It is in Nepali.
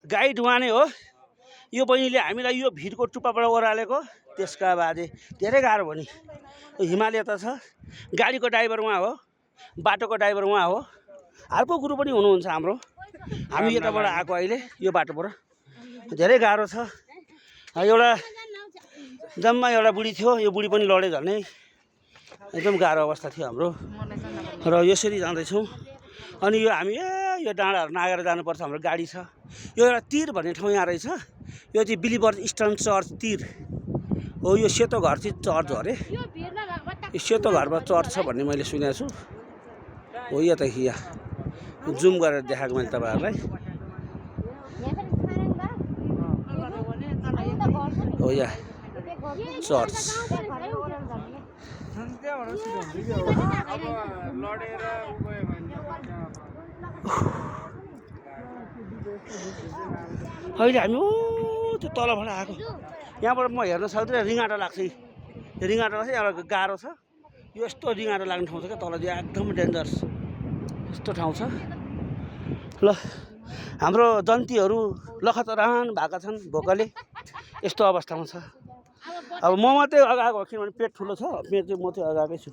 गाइड उहाँ नै हो। यो बहिनीले हामीलाई यो भिरको टुप्पाबाट ओह्रालेको, त्यसका बादे धेरै गाह्रो भयो नि। हिमालय त छ, गाडीको ड्राइभर उहाँ हो, बाटोको ड्राइभर उहाँ हो, अर्को गुरु पनि हुनुहुन्छ हाम्रो। हामी यताबाट आएको अहिले यो बाटोबाट धेरै गाह्रो छ। एउटा जम्मा एउटा बुढी थियो, यो बुढी पनि लडे झन्नै, एकदम गाह्रो अवस्था थियो हाम्रो। र यसरी जाँदैछौँ। अनि यो हामी यो डाँडाहरू नागेर जानुपर्छ, हाम्रो गाडी छ। यो एउटा तिर भन्ने ठाउँ यहाँ रहेछ, यो चाहिँ बिलिभर्स इस्टर्न चर्च तिर हो। यो सेतो घर चाहिँ चर्च हो अरे, यो सेतो घरमा चर्च छ भन्ने मैले सुनेको छु। हो यो त यहाँ जुम गरेर देखाएको मैले तपाईँहरूलाई। हो यहाँ चर्च। अहिले हामी त्यो तलबाट आएको, यहाँबाट म हेर्न सक्दिनँ, रिङ्गाटा लाग्छ। रिङ्गाटा चाहिँ एउटा गाह्रो छ, यो यस्तो रिङ्गाटा लाग्ने ठाउँ छ क्या, तल चाहिँ एकदम डेन्जरस यस्तो ठाउँ छ। ल हाम्रो जन्तीहरू लखतरान भएका छन् भोकले, यस्तो अवस्थामा छ। अब म मात्रै अगाएको हो किनभने पेट ठुलो छ, पेट चाहिँ म चाहिँ अगाएकै छु।